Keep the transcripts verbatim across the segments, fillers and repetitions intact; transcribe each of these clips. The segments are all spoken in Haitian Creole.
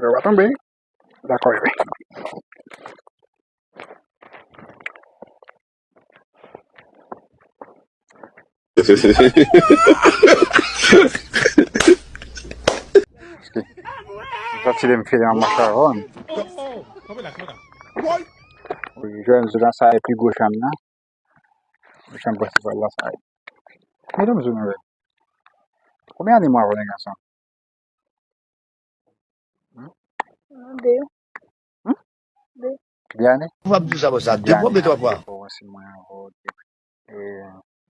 Yo pa tonbe. Dakò, wi. M santi lè m file an machavòn. Wi, jwenn zoulan sa epi gwo chanm nan. Gwo chanm prensipal la sa. Medam zoulan. Konbyen ane mwen avè w, gason? Hmm? De. Hmm? De. De ane? Ou p ap di sa konsa, de fwa oubyen twa fwa? Bon, si mwen avè w, de. E,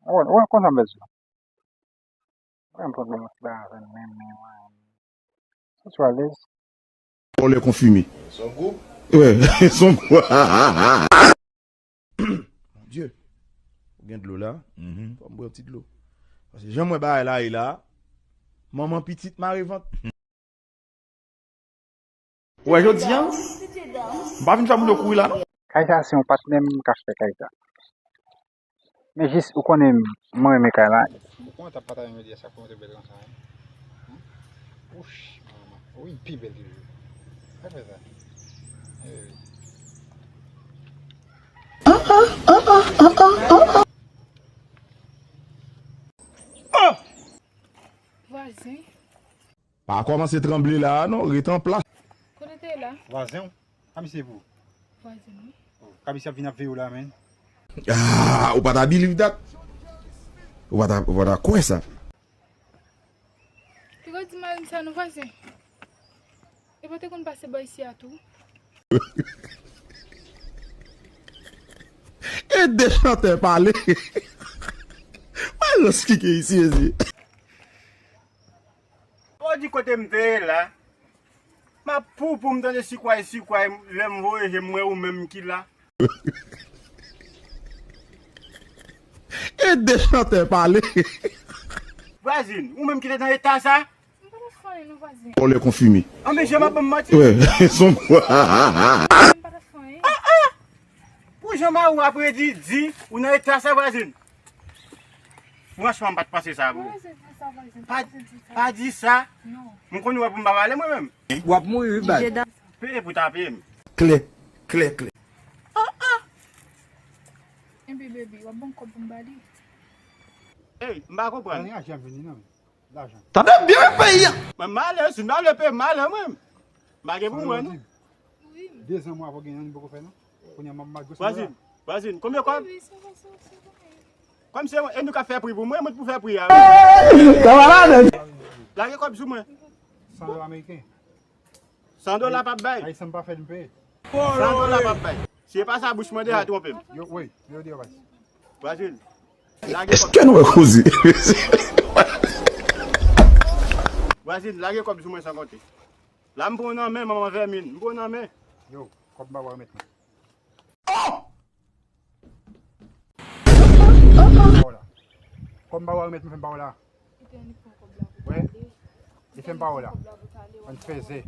ou, ou konn sa m vle di w. Mwen, m pran bon ti bagay avè l, men, men, mwen. Santi w alèz? Vòlè konfime. Son gwoup? Wi, son gwoup. Mon Dieu. Ou gen dlo la? Mhm. Fò m bwè yon ti dlo. Paske jan mwen bagay la ye la, manman pitit mare vant. Ou wè jodi a, m pa vin fè moun yo kouri la, non. Kay sa se yon patnè m k ap fè kay sa. Men jis, ou konnen, mwen renmen kay la. Ou konn t ap pataje jodi a, sa fè w te bèl konsa, wi. Wouch, manman. Wi, pi bèl toujou. Sa fè sa. Eh wi. Vwazen. Pa kòmanse tranble la a non, ret an plas. Kote w te ye la? Vwazen w? Ka misye pou? Vwazen, wi. Oh, ka misye ap vin ap veye w la, menn. Ah, ou pa ta believe that? Ou pa ta, ou pa ta kwè sa? Piga w di mari m sa non, vwazen. Epi w te konn pase bò isi a tou? E de chantè pale. Malòs ki gen isi, mesye. Ou di kote m te ye la. M ap poupou, m tande sikway, sikway, lè m voye je m, m wè ou menm ki la. E de chantè pale. Vwazin, ou menm ki te nan eta sa? M pa t ap fè anyen non, vwazen. Vòlè konfime. Anben, jan m ap ban m manti? Wi, son. M pa t ap fè anyen. Pou jan mari w ap redi di, ou nan eta sa, vwazin. Franchman, m pa t panse sa, bro. Vwazen, di sa, vwazen. Pa, pa di sa. Non. M konn ou wè pou m pa pale, mwen menm. W ap mouri, wi, baz. Peye pou tape m. Klè, klè, klè. Enben, baby, w ap ban m kòb pou m ba li. Ey, m pa konprann. Lajan ap vini, non. Lajan. Tande byen, peyi a. Mwen, m ale, si m pa vle peye, m ale, mwen. M pa gen pou mwen, non. Wi. Dezan mwen avè w gen anyen m poko fè, non. Kounye a, m ap mal gwo sou la. Vwazin, vwazin, konbyen kòb? Wi, wi, sa va, sa va, sa va. Kòm se e nou k ap fè pri pou mwen, mwen pou fè pri a. Sa va la, menm. Lage kòb sou mwen. San dola ameriken. San dola p ap bay. Ayisyen pa fè n peye. San dola p ap bay. Si e pa sa bouch mwen deja twonpe m. Yo, wi, yo di yo bay. Vwazin, lage kòb. Èske nou wè koze? Vwazin, lage kòb sou mwen san konte. La m pran w nan men, manman vèmin. M pran w nan men. Yo, kòb m pa wè remèt mwen. Oh! Kòm pa w remèt mwen, fè m pa w la. Wè. E fè m pa w la. Ann fèzè.